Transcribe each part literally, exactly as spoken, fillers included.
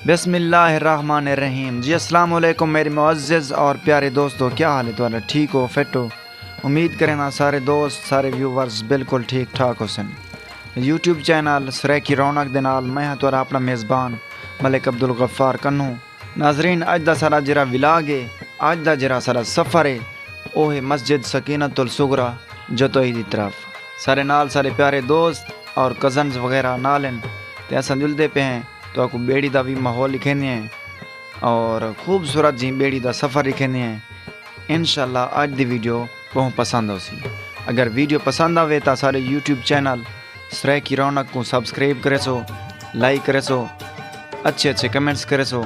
بسم اللہ الرحمن الرحیم۔ جی السلام علیکم میرے معزز اور پیارے دوستو، کیا حال ہے تہاݙا؟ ٹھیک ہو، فٹ ہو؟ امید کرینداں سارے دوست، سارے ویورز بالکل ٹھیک ٹھاک ہوسن۔ یوٹیوب چینل سرائیکی رونق دے نال میں ہاں تہاݙا اپݨا میزبان ملک عبدالغفار کنوں۔ ناظرین، اڄ دا ساݙا جیڑھا ولاگ ہے، اڄ دا جیڑھا ساݙا سفر ہے، او ہے مسجد سکینۃ الصغری جتوئی دی طرف۔ سارے نال سارے پیارے دوست اور کزنز وغیرہ نال ہن، تے اساں جلدے پئے ہیں، تہاکوں ٻیڑی دا وی ماحول ݙکھیندے ہیں اور خوبصورت جیں ٻیڑی دا سفر ݙکھیندے ہیں۔ انشاءاللہ اڄ دی ویڈیو ٻہوں پسند ہوسی۔ اگر ویڈیو پسند آوے تاں سارے یوٹیوب چینل سرائیکی رونق کوں سبسکرائب کریسو، لائک کریسو، اچھے اچھے کمنٹس کریسو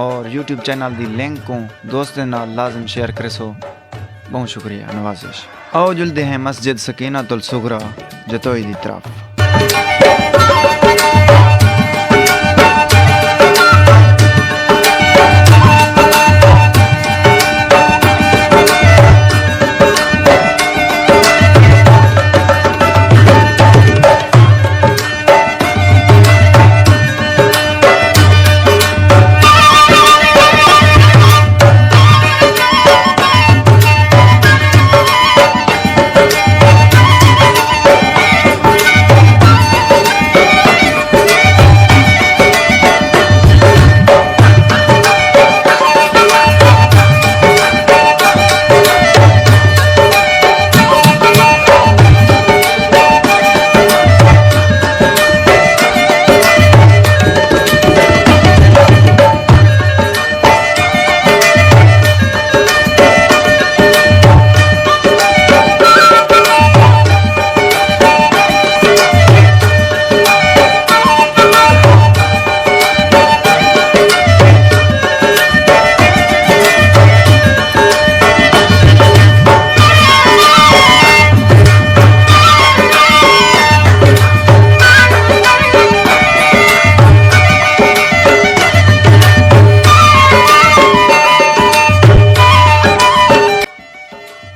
اور یوٹیوب چینل دی لنک کوں دوستیں نال لازم شیئر کریسو۔ ٻہوں شکریہ، نوازش۔ آؤ جلدے ہیں مسجد سکینۃ الصغری جتوئی دی طرف۔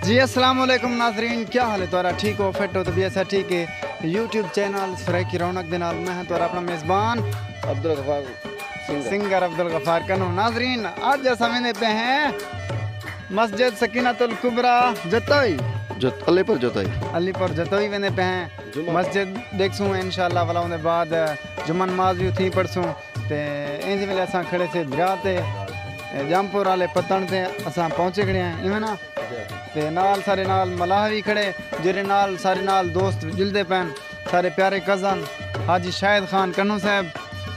جی السلام علیکم ناظرین، کیا حال ہے تہاݙا؟ ٹھیک ہو، فٹ ہو؟ طبیعت سب ٹھیک ہے؟ یوٹیوب چینل سرائیکی رونق دے نال میں ہاں تہاݙا اپݨا میزبان عبدالغفار سنگر۔ سنگر عبدالغفار کنوں۔ ناظرین، اڄ اساں ویندے پئے ہیں مسجد سکینۃ الکبریٰ جتوئی۔ جت-، علی پور جتوئی۔ علی پور جتوئی ویندے پئے ہیں۔ جمعہ۔ مسجد ݙیکھسوں انشاءاللہ، ولا اوندے بعد جمعہ نماز وی اتھیں پڑھسوں۔ تے اینجھے ویلے اساں کھڑے سے دریا تے، اے، جام پور والے پتن تے اساں پہنچے کھڑے ہیں، ایویں نا؟ تے نال سارے نال ملاح وی کھڑے، جیڑھے نال سارے نال دوست جلدے پئن، سارے پیارے کزن حاجی شاہد خان کنوں صاحب،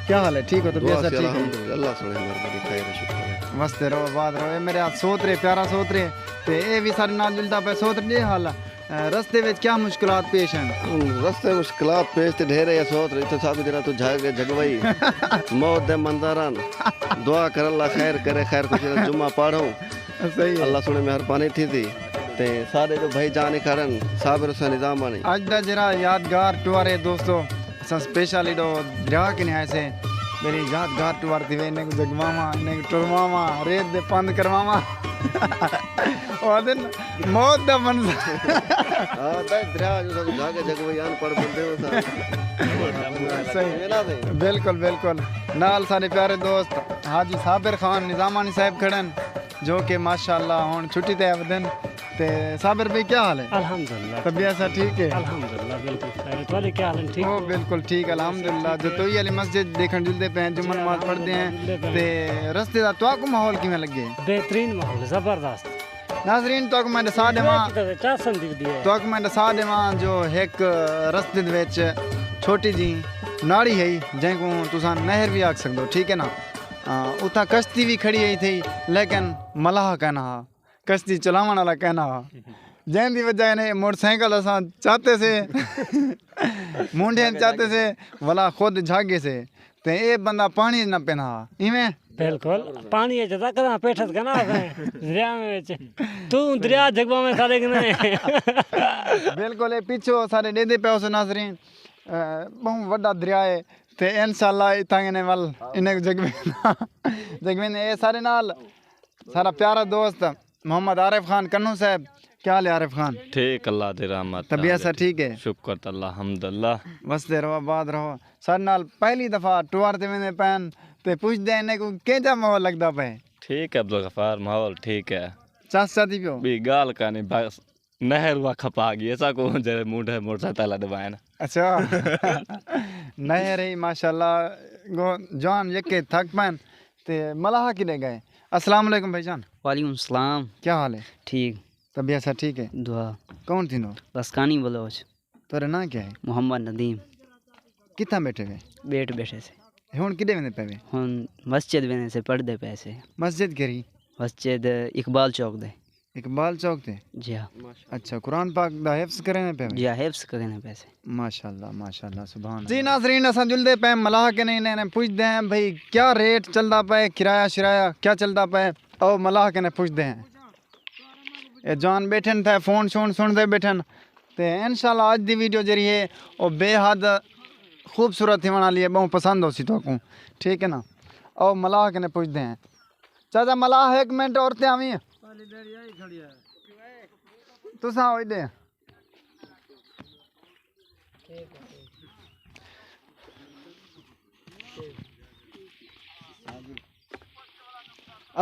کیا حال ہے؟ ٹھیک ہو؟ طبیعت دعا سب سے ٹھیک ہے؟ الحمدللہ، اللہ سوہݨے مہربانی، خیر ہے، شکر ہے۔ وسدے رہو، آباد رہو۔ اے میرے ہتھ سوترے، پیارا سوترے، تے اے وی سارے نال جلدا پئے۔ سوترے، ݙے حال ہے؟ اے، رستے وچ کیا مشکلات پیش ہیں؟ رستے مشکلات پیش تے ڈھیر ہے، سوترے، اتھے ساکوں جیڑھا توں جھگ جھگوئی، موت دے منظر ہن۔ دعا کر اللہ خیر کرے، خیر خوشی دا جمعہ پڑھوں۔ صحیح ہے۔ اللہ سوہݨے مہربانی تھیسی۔ تے سارے جو بھائی جان ہی کھڑن، صابر حسین نظامانی۔ اڄ دا جیڑھا یادگار ٹور ہے دوستو، اساں سپیشل ایݙو دریا کنے آئے سے، میری یادگار ٹور تھی وے، انہیں کوں جگواواں، انہیں کوں ٹرواواں، ریت دے پندھ کرواواں۔ او آہدن موت دا منظر۔ ہاں، تے دریا جو ساکوں جھگ جھگوئی، ان پڑھ بندے ہو سا۔ صحیح۔ بالکل، بالکل۔ نال سارے پیارے دوست حاجی صابر خان نظامانی صاحب کھڑن، جو کہ ماشاءاللہ ہݨ چھٹی تے آئے ودن۔ تے صابر بھائی، کیا حال ہے؟ الحمدللہ۔ طبیعت سب ٹھیک ہے؟ الحمدللہ، بالکل خیر ہے۔ تہاݙے کیا حال ہیں؟ ٹھیک او، ہو؟ بالکل ٹھیک، الحمدللہ۔ جتوئی والی مسجد ݙیکھݨ جلدے پئے ہیں، جمعہ جی، نماز پڑھدے ہیں۔ جلدے پئے ہیں۔ تے رستے دا تہاکوں ماحول کیویں لڳے؟ بہترین ماحول، زبردست۔ ناظرین، تہاکوں میں ݙسا ݙیواں، چاسن دی دی ہے۔ تہاکوں میں ݙسا ݙیواں جو ہک رستے دے وچ چھوٹی جی ناڑی ہے، جیں کوں تساں نہر وی آکھ سڳدو، ٹھیک ہے نا؟ آ، اتھاں کشتی وی کھڑی ہے تھی، لیکن ملاح کائنا ہا۔ کشتی چلاوݨ والا کائنا ہا، جیں دی وجہ نے موٹر سائیکل اساں چاتے سے، مونڈھے چاتے سے، ولا خود جھاگے سے، تے اے بندہ پاݨی نہ پینا ہا، ایویں؟ بالکل، پاݨی اچ تک نہ پیٹھت کنا ہے، دریا میں وچ۔ تو دریا جھگوا میں سارے کنے۔ بالکل، اے پیچھے سارے ݙیندے پئے ہوسو ناظرین، اے، ٻہوں وݙا دریا ہے، تے انشاءاللہ اتھاں کنے ول انہیں جھگوے، جھگوے نے اے سارے نال سارا پیارا دوست محمد عارف خان کنوں صاحب۔ کیا حال ہے عارف خان؟ ٹھیک، اللہ دی رحمت طبیعت نال۔ سا ٹھیک ہے؟ شکر اللہ، الحمدللہ۔ وسدے رہو، آباد رہو۔ ساݙے نال پہلی دفعہ ٹور تے ویندے پئن، تے پوچھدے ہیں انہیں کوں کیجھا ماحول لڳدا پئے۔ ٹھیک ہے عبدالغفار، ماحول ٹھیک ہے۔ چس چاتی پیو؟ ٻئی ڳالھ کائنی، بس نہر وا کھپا ڳئی ہے ساکوں، جیڑھے مونڈھے موٹر سائیکل لݙوائن۔ اچھا۔ نہر ہے ماشاءاللہ، گو جوان یکے تھک پئن۔ تے ملاح کݙے ڳئے؟ السلام علیکم بھائی جان۔ وعلیکم السلام۔ کیا حال ہے؟ ٹھیک۔ طبیعت سب ٹھیک ہے؟ دعا۔ کون تھیندو؟ لسکانی بلوچ۔ تیرا ناں کیا ہے؟ محمد ندیم۔ کتھاں ٻیٹھے وے؟ ٻیٹ ٻیٹھے سے۔ ہݨ کݙے ویندے پئے وے؟ ہݨ مسجد ویندے سے، پڑھدے پئے سے۔ مسجد کیڑھی؟ مسجد اقبال چوک دے۔ اقبال چوک تے؟ جی ہاں۔ اچھا، قرآن پاک دا حفظ کریندے پئے وے؟ جی ہاں، حفظ کریندے پئے سے۔ ماشاءاللہ، ماشاءاللہ، سبحان اللہ۔ جی ناظرین، اساں جلدے پئے ملاح کنے، انہیں پوچھدے ہیں بھئی کیا ریٹ چلدا پئے، کرایہ شرایہ کیا چلدا پئے؟ او ملاح کنے پوچھدے ہیں۔ اے جوان ٻیٹھن تھے، فون شون سݨدے ٻیٹھن۔ تے انشاءاللہ اڄ دی ویڈیو جیڑھی ہے، او بے حد خوبصورت تھیوݨ والی ہے، ٻہوں پسند ہوسی تہاکوں۔ ٹھیک ہے نا؟ او ملاح کنے پوچھدے ہیں۔ چاچا ملاح، ہک منٹ اور تے آویں۔ تساں ہوئی ݙے۔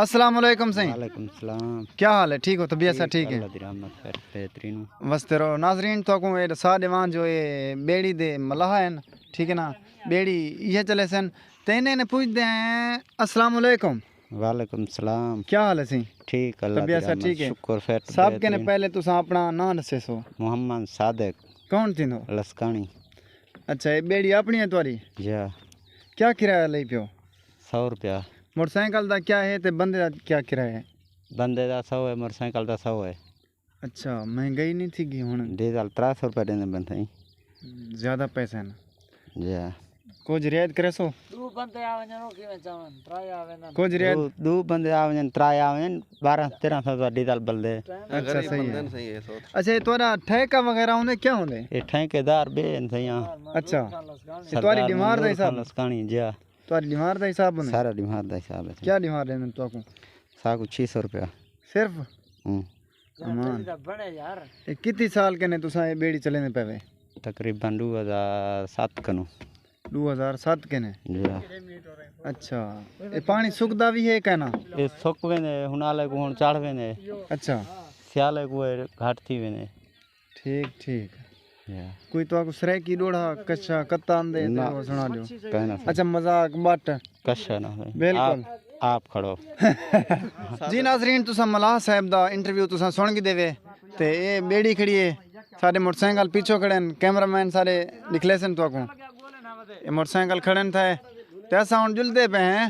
السلام علیکم سائیں۔ وعلیکم السلام۔ کیا حال ہے؟ ٹھیک ہو؟ طبیعت سب ٹھیک ہے؟ اللہ دی رحمت، خیر بہترین۔ وستے رہو۔ ناظرین، تہاکوں اے ݙسا ݙیواں جو اے ٻیڑی دے ملاح ہن، ٹھیک ہے نا؟ ٻیڑی ایہ چلے سن۔ تے انہیں نے پوچھدے ہیں، السلام علیکم۔ وعلیکم السلام۔ کیا حال ہے سائیں؟ ٹھیک، اللہ دی رحمت۔ طبیعت سب ٹھیک ہے؟ شکر، فٹ بہترین۔ سب کنے پہلے تساں اپݨا ناں ݙسیسو۔ محمد صادق۔ کون تھیندو؟ لسکانی۔ اچھا، اے ٻیڑی اپݨی ہے تہاݙی؟ جی ہاں۔ کیا کرایہ لئی پیو؟ سو روپیہ۔ موٹر سائیکل دا کیا ہے تے بندے دا کیا کرایہ ہے؟ بندے دا سو ہے، موٹر سائیکل دا سو ہے۔ اچھا، مہنگائی نہیں تھی ڳئی ہݨ؟ ڈیزل ترے سو روپے ݙیندے پئن سائیں۔ زیادہ پیسے ہن۔ جی ہاں۔ کجھ رعایت کریسو؟ ݙو بندے آ ونڄن، او کیویں چاون؟ ترائے آ ویندن۔ کجھ رعایت؟ ݙو، ݙو بندے آ ونڄن، ترائے آ ونڄن، ٻارہاں تیرہاں سو دا ڈیزل بلدے۔ اچھا، صحیح ہے۔ اچھا، اے تہاݙا ٹھیکہ وغیرہ ہوندے، کیا ہوندے؟ اے ٹھیکیدار ٻئے ہن سائیں۔ اچھا۔ اے تہاݙی سردار ݙیہاݨ دا منظور حساب؟ خان لسکانی، جی ہاں۔ تہاݙی ݙیہاݨ دا حساب ہوندے؟ سارا ݙیہاݨ دا حساب ہے۔ کیا ݙیہاݨ ݙیندن تہاکوں؟ ساکوں چھ سو روپیہ۔ صرف؟ ہوں۔ امان۔ اے کتنی سال کنے تساں اے ٻیڑی چلیندے پئے وے؟ تقریباً ݙو ہزار ست کنوں۔ ݙو ہزار ست کنے؟ جی ہاں۔ اچھا۔ اے پاݨی سکدا وی ہے کائنا؟ اے سک ویندے، ہݨ آلے کوں ہݨ چڑھ ویندے۔ اچھا۔ سیالے کوں اے گھٹ تھی ویندے۔ ٹھیک، ٹھیک۔ جی ہاں۔ کوئی تہاکوں سرائیکی ݙوہڑا، کچھا، کتا آندے تے نہ۔ او سݨا ݙیو۔ کائنا سائیں۔ اچھا، مذاق، بٹ۔ کچھا نہ سائیں۔ بالکل۔ آپ، آپ کھڑو۔ جی ناظرین، تساں ملاح صاحب دا انٹرویو تساں سݨ گھدے وے۔ تے اے ٻیڑی کھڑی ہے، ساݙے موٹر سائیکل پچھوں کھڑے ہن، کیمرہ مین سارے ݙکھلیسن تہاکوں۔ اے موٹر سائیکل کھڑے ہن تھائے۔ تے اساں ہݨ جلدے پئے ہیں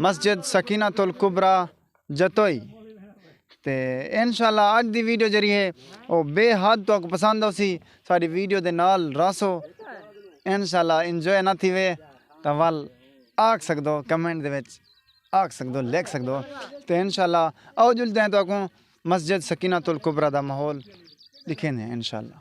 مسجد سکینۃ الکبریٰ جتوئی۔ تے انشاءاللہ اڄ دی ویڈیو جیڑھی ہے، او بے حد تہاکوں پسند ہوسی۔ ساݙی ویڈیو دے نال رہسو۔ انشاءاللہ انجوائے نہ تھیوے تاں ول آکھ سڳدو، کمنٹ دے وچ آکھ سڳدو، لکھ سڳدو۔ تے انشاءاللہ آؤ جلدے ہیں تہاکوں مسجد سکینۃ الکبریٰ دا ماحول ݙکھیندے ہیں انشاءاللہ۔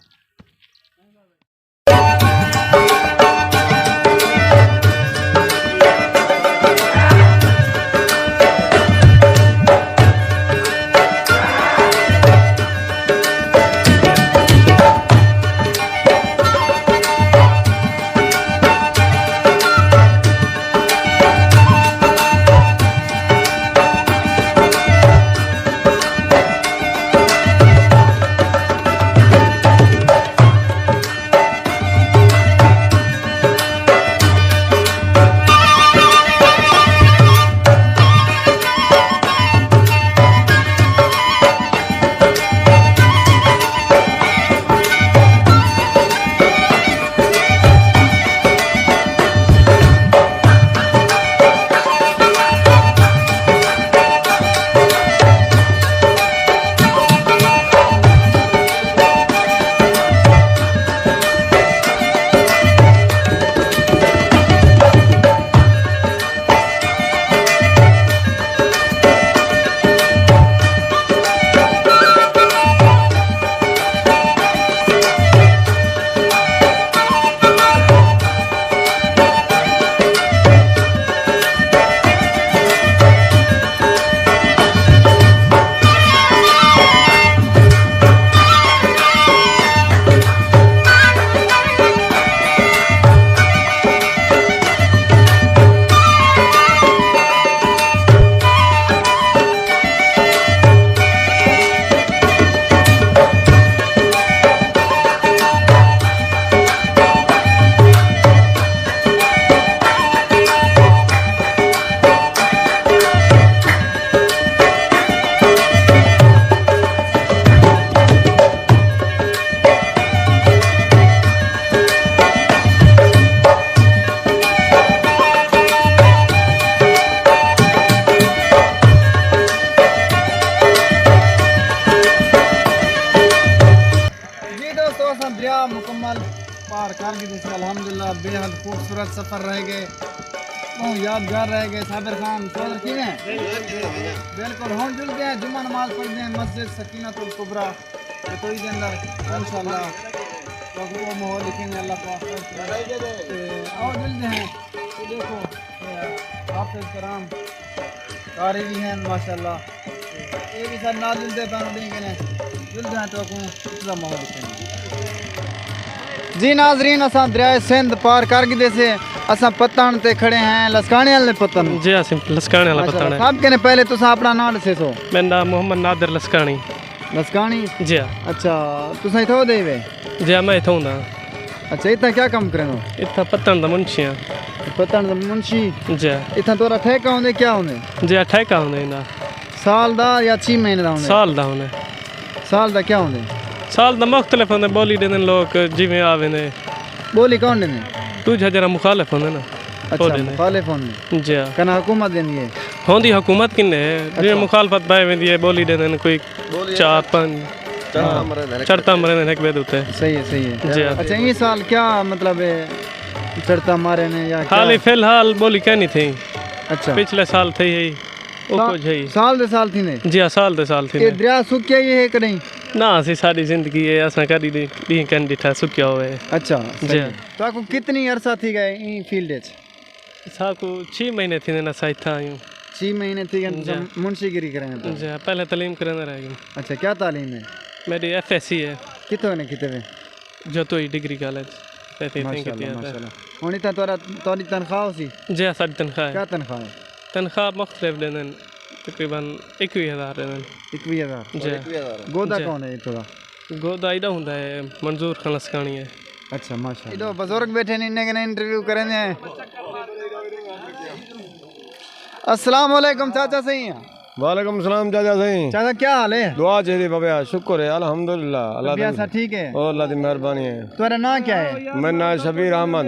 اساں دریا مکمل پار کر گھدے سے، الحمدللہ۔ بے حد خوبصورت سفر رہ گئے، بہت یادگار رہ گئے۔ صابر خان، صابر کیویں؟ بالکل۔ ہن جلدے ہیں، جمعہ نماز پڑھدے ہیں مسجد سکینۃ الکبریٰ کتوئی دے اندر، انشاءاللہ۔ تو وہ ماحول لکھیں گے، اللہ پاک۔ تے آؤ جلدے ہیں، یہ دیکھو، اے حافظ کرام قاری بھی ہیں ماشاءاللہ۔ اے بھی سارے نال جلدے پئے ہن، ݙیکھیں کنے جلدے ہیں تو اکوں اتنا ماحول ݙیکھیں۔ جی ناظرین، اساں دریائے سندھ پار کر گھدے سے، اساں پتݨ تے کھڑے ہیں، لسکاݨے والے پتݨ۔ جی، اساں لسکاݨے والا ماشاءاللہ۔ پتݨ ہے۔ سب کنے پہلے تساں اپݨا ناں ݙسیسو۔ میرا ناں محمد نادر لسکاݨی۔ لسکاݨی؟ جی ہاں۔ اچھا، تساں اتھاں دے وے؟ جی ہاں، میں اتھاں دا۔ اچھا، اتھاں کیا کم کریندو؟ اتھاں پتݨ دا منشی ہاں۔ پتݨ دا منشی؟ جی ہاں۔ اتھاں تہاݙا ٹھیکہ ہوندے، کیا ہوندے؟ جی ہاں، ٹھیکہ ہوندے ایندا۔ سال دا یا چھی مہینے دا ہوندے؟ سال دا ہوندے۔ سال دا کیا ہوندے؟ سال دا مختلف ہوندے، ٻولی ݙیندے لوک جیویں آ ویندے۔ ٻولی کون ݙیندے؟ ݙوجھا جیڑھا مخالف ہوندے نا، او اچھا، ݙیندے۔ مخالف ہوندے۔ جی ہاں۔ کنا حکومت ݙیندی ہے؟ ہوندی حکومت کنے، جیویں اچھا۔ مخالفت پائی ویندی ہے، ٻولی ݙیندے، کوئی ٻولی چار پنج چڑھتا ہاں۔ مرے نے۔ چڑھتا مرے نے ہک ٻئے دے اتے۔ صحیح ہے، صحیح ہے۔ جی ہاں۔ اچھا، ایں سال کیا مطلب ہے، چڑھتا مارے نے یا کیا؟ حالی فی الحال ٻولی کائنی تھئی۔ اچھا۔ پچھلے سال تھئی ہئی، او سا-، کجھ ہئی۔ سال دے سال تھیندے؟ جی ہاں، سال دے سال اے تھیندے۔ دریا سکیا ہی ہے کݙاہیں؟ نہ، اسی ساری زندگی ہے، اساں کݙی ݙی-، ݙینہہ کائنی ݙٹھا سکیا ہوئے۔ اچھا، جی صحیح۔ ہاں۔ تہاکوں کتنی عرصہ تھی ڳئے ایں فیلڈ اچ؟ ساکوں چھی مہینے تھیندے نا، اساں اتھاں آیوں۔ چھی مہینے تھی ڳئے، جی۔ تساں منشی گیری کریں پئے؟ جی، پہلے تعلیم کریندا رہ ڳیوں۔ اچھا، کیا تعلیم ہے؟ میݙی ایف ایس سی ہے۔ کتھوں نے کیتے وے؟ Jatoi degree college. F S C ماشاءاللہ، کیتے ہے۔ ماشاءاللہ۔ ہݨ اتھاں تہاݙا، تہاݙی تنخواہ ہوسی؟ جی، ساݙی تنخواہ ہے۔ کیا تنخواہ ہے؟ تنخواہ مختلف ݙیندن، تقریباً اکوی ہزار ݙیندن۔ اکوی ہزار؟ جی۔ گودا جی۔ کون ہے اتھاں دا؟ گودا ایݙا ہوندا ہے، منظور خان لسکاݨی ہے۔ اچھا، ماشاءاللہ۔ ایݙو بزرگ ٻیٹھے نے، انہیں کنے انٹرویو کریندے ہیں۔ السلام علیکم چاچا سئیں۔ وعلیکم السلام چاچا سئیں۔ چاچا کیا حال ہے؟ دعا چاہیدی بابا، شکر ہے، الحمدللہ، اللہ طبیعت دی، سب ٹھیک ہے؟ او اللہ دی مہربانی ہے۔ تہاݙا ناں کیا ہے؟ میرا ناں ہے شبیر احمد۔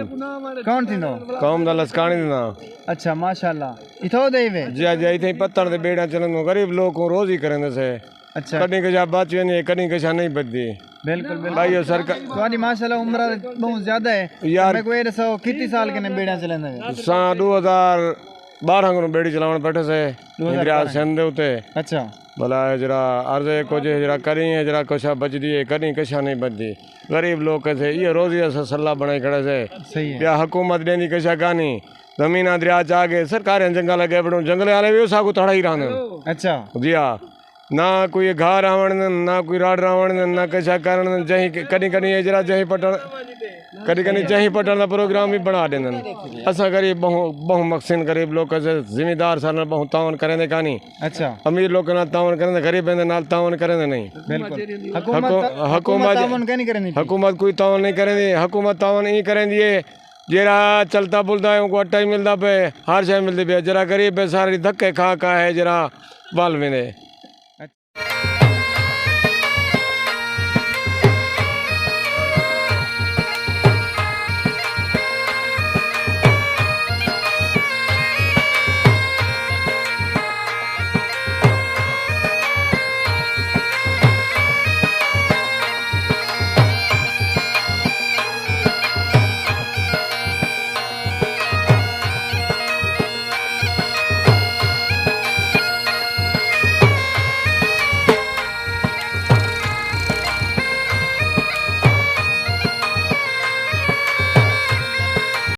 کون تھیندو؟ قوم دا لسکاݨی تھینداں۔ اچھا، ماشاءاللہ۔ اتھاں دے وے؟ جی، جی، اتھاں پتݨ دے ٻیڑیاں چلن، غریب لوک کوں روزی کریندے سے۔ اچھا۔ کݙاہیں کشا بچ ویندی ہے، کݙاہیں کشا نہیں بچدی۔ بالکل، بالکل۔ بھائی، او سرکار تہاݙی ماشاءاللہ عمر بہت زیادہ ہے۔ یار۔ میکوں اے ݙسو، کتنی سال کنے ٻیڑیاں چلیندے وے؟ اساں ݙو ہزار ٻارہاں کنوں ٻیڑی چلاوݨ بیٹھے سے۔ ݙو ہزار ٻارہاں۔ دریا سندھ دے اتے۔ اچھا۔ بھلا ہے جیڑھا عرض ہے کجھ ہے جیڑھا کݙاہیں ہے جیڑھا کشا بچدی ہے، کݙاہیں کشا نہیں بچدی۔ غریب لوک سے، ایہ روزی دا سلسلہ بݨائی کھڑے سے۔ صحیح ہے۔ یا حکومت ݙیندی کشا کائنی۔ زمیناں دریا چا ڳئے، سرکاریں جنگل اڳے بݨو، جنگل والے وی اساکوں تڑائی رہندن۔ اچھا۔ جی ہاں۔ نہ کوئی گھر آوݨ ݙیندن، نہ کوئی راڈ راوݨ ݙیندن، نہ کشا کرݨ ݙیندن۔ جہیں کݙی کݙی اے جیڑھا جہیں پٹݨ، کݙی کݙی جہیں پٹݨ دا پروگرام وی بݨا ݙیندن۔ اساں غریب ٻہوں، ٻہوں مقصد غریب لوک سے، زمیندار ساݙے نال ٻہوں تعاون کریندے کائنی۔ اچھا۔ امیر لوکاں نال تعاون کریندے، غریبیں دے نال تعاون کریندے نہیں۔ بالکل۔ حکومت، حکو-، حکومت حکومت تعاون کائنی کریندی پئی؟ حکومت کوئی تعاون نہیں کریندی۔ حکومت تعاون ایں کریندی ہے، جیڑھا چلدا بھلدا ہے، اونکوں آٹا ہی ملدا پئے، ہر شے ملدی پئی ہے۔ جیڑھا غریب ہے، سارے دھکے کھا کھا ہے، جیڑھا ول ویندے۔